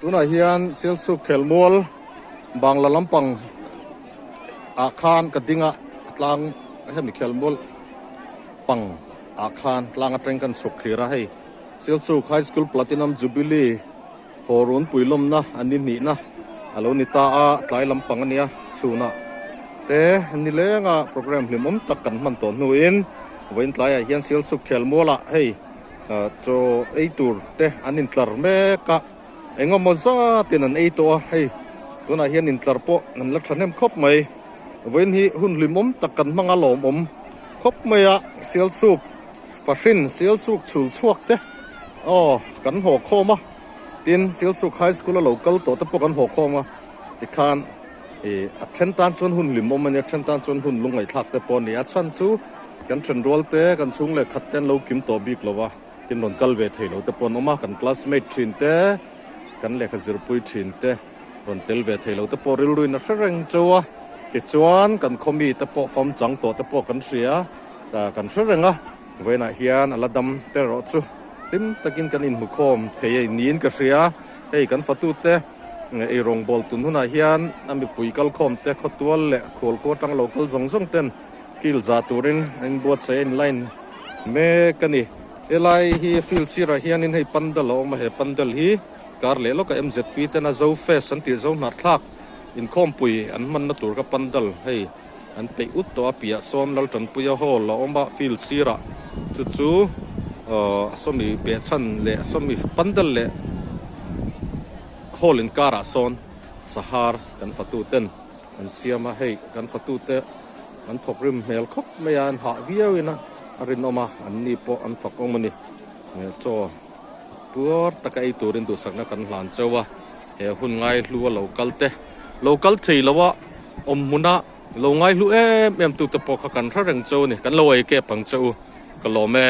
Tunah hian Silchuk khelmual Bangla lampang ah khan ka ding a, a tlang hemi khelmual pang ah khan tlang atang kan chhuk thlir a hei Silchuk High School Platinum Jubilee haw runpui lawmna an ni hnihna a lo ni ta a, tlai lampang a nia chhunah te nilenga programme hlimawm tak kan hman tawh hnuin vawiin tlaiah hian Silchuk khelmual ah hei Chaw ei tur te an intlar mek a, engemaw zatin an ei tawh a, hei tunah hian intlar pawh an la thahnem khawp mai. Vawiin hi hun hlimawm tak kan hmang a lawmawm khawp mai a, Sialsuk fahrin Sialsuk chhul chhuak te aw kan haw khawm a, tin Sialsuk High School a lo kal tawh te pawh kan haw khawm a, tikhan ih a then tan chuan hun hlimawm a nia, a then tan chuan hun lungngaihthlak te pawh a ni a, chhan chu. Kan thenrual te, kan chhung leh khat te an lo kim tawh bik lo a, tin rawn kal ve thei lo te pawh an awm a, kan classmate thin te, kan lehkha zirpui thin te rawn tel ve thei lo te pawh rilruin a hre reng cheu a, tichuan kan khawmi te pawh fam chang tawh te pawh kan hria, kan hre reng a, vawiinah hian a la dam te erawh chu hlim takin kan inhmukhawm thei a niin ka hria, hei kan fatute eirawngbawl tun hunah hian a mipui kalkhawm te khawtual leh khualkua atang lo kal zawng zawng ten Field za turin a inbuatsaih a in line mek a ni. Helai hi field sirah hianin hei pandal a awm a, he pandal hi kar leh lawka MZP tena Zo Fest an tih Zo hnarthlak inkhawmpui an hmanna tur kha pandal hei an peih ut tawh a, piah sawn Laltanpuia hall a awm a field sirah chu chu aw sawmi behchhan leh sawmi pandal leh hall inkarah sawn sahar kan fatu ten An siam a, hei kan fatute an thawk rim hmel khawp mai a, an hah viau in a rinawm a, an ni pawh an fak awm a ni. Chaw puar taka ei turin duhsakna kan hlan chauh a, he hun ngaihlu a lo kal te, lo kal thei lo a awm hmuna lo ngaihlu em em tute pawh kha kan hre reng chauh a ni, kan lo ei kep ang che u, ka lawm e.